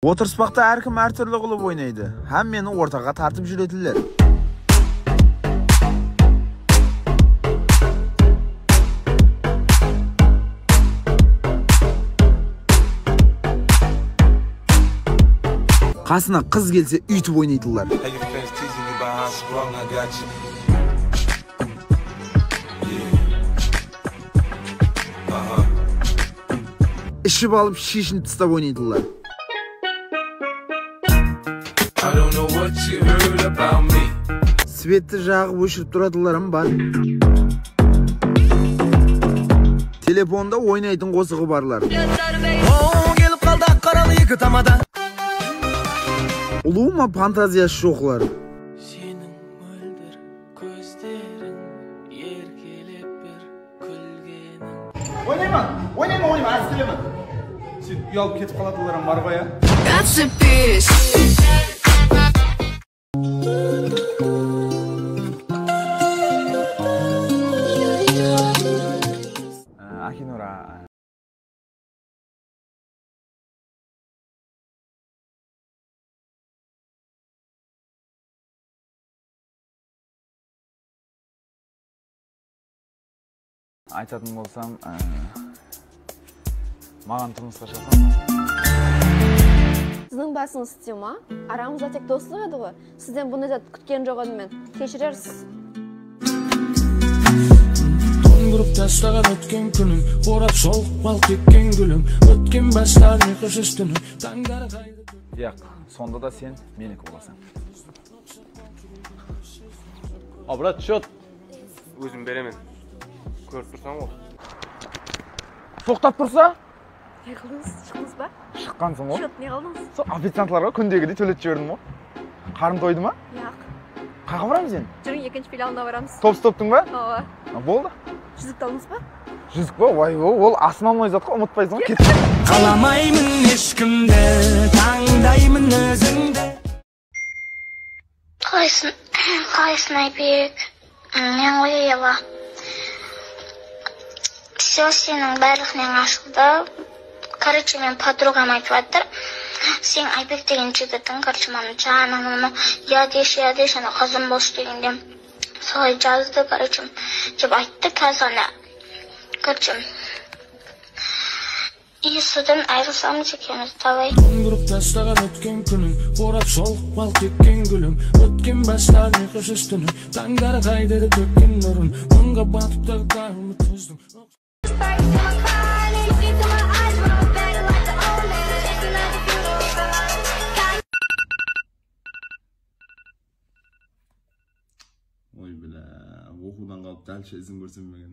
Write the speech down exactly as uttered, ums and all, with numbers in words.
Otırıspaqta hár kim hár túrli qılıp oynaydı. Hámmeni ortaǵa tartıp júretinler. Qasına qız kelse úytip oynaytınlar. Iship alıp, sheshinip tastap oynaytınlar. Svetti jaǵıp óshirip turatınlar hám bar. Telefonda oynaytın qosıǵı barlar. Oń, kelip qaldı aq qaralı eki tamada. Ulıwma fantaziyası joqlar. Seniń móldir kózleriń erkelep bir Oynayman, oynayman, oynayman, házir kelemen. Sen uyalıp ketip qaladılar bar ǵoy, ya. Akinura. Aytatın bolsam, e, maǵan turmısqa shıqsam. Siziń basıńız istew ma? Aramızda tek doslıq edi ǵoy. Sizden bunday zat kútken joq edim men. Keshirersiz. Tóńdirip taslaǵan ótken kúnim, orap solǵıp al ketken gúlim. Ótken baslar uyqısız túnim, tańlar qayda. Yaq, sonda da sen meniki bolasań. A, brat, счёт. Ózim beremen. Kórip tursań ǵoy. Toqtap tursa? Ne qıldıńız? Shıqtıńız ba? Shıqqansıń ǵoy. Счёт ne qıldıńız? Sol oficiantlarǵa kúndegidey tóletip jiberdim ǵoy. Qarın toydı ma? Yaq. Qayaqqa baramız endi? Júriń, ekinshi filialına baramız. Top stoptıń ba? Awa. A, boldı. Júzikti aldıńız ba? Júzik pa? Way, o, ol asman moy zat ǵoy, umıtpaysıń ǵoy. Ket. Qalamayman eshkimdi, tańdayman ózińdi. Qalaysıń, qalaysıń, Aybek? Men ǵoy, Eva. Всё, seniń barlıq neń ashıldı. Короче, men podrugam aytıp atır. Sen Aybek degen jigitiń, короче, manaw janıń, manaw, ya deshi, ya deshi, ana qızım bolshı degende. Solay jazdı, короче, dep ayttı, házir ana, короче. I sodan ayrılsamız ekewimiz, davay. Tóńdirip taslaǵan ótken kúnim, orap solǵıp al ketken gúlim. Ótken baslar uyqısız túnim, tańlar qayda tókken nurın. Mıńǵa batıp taqtarımdı túzdim. Oy, bilá, oqıwdan qalıp dálshe izin kórsenbegen.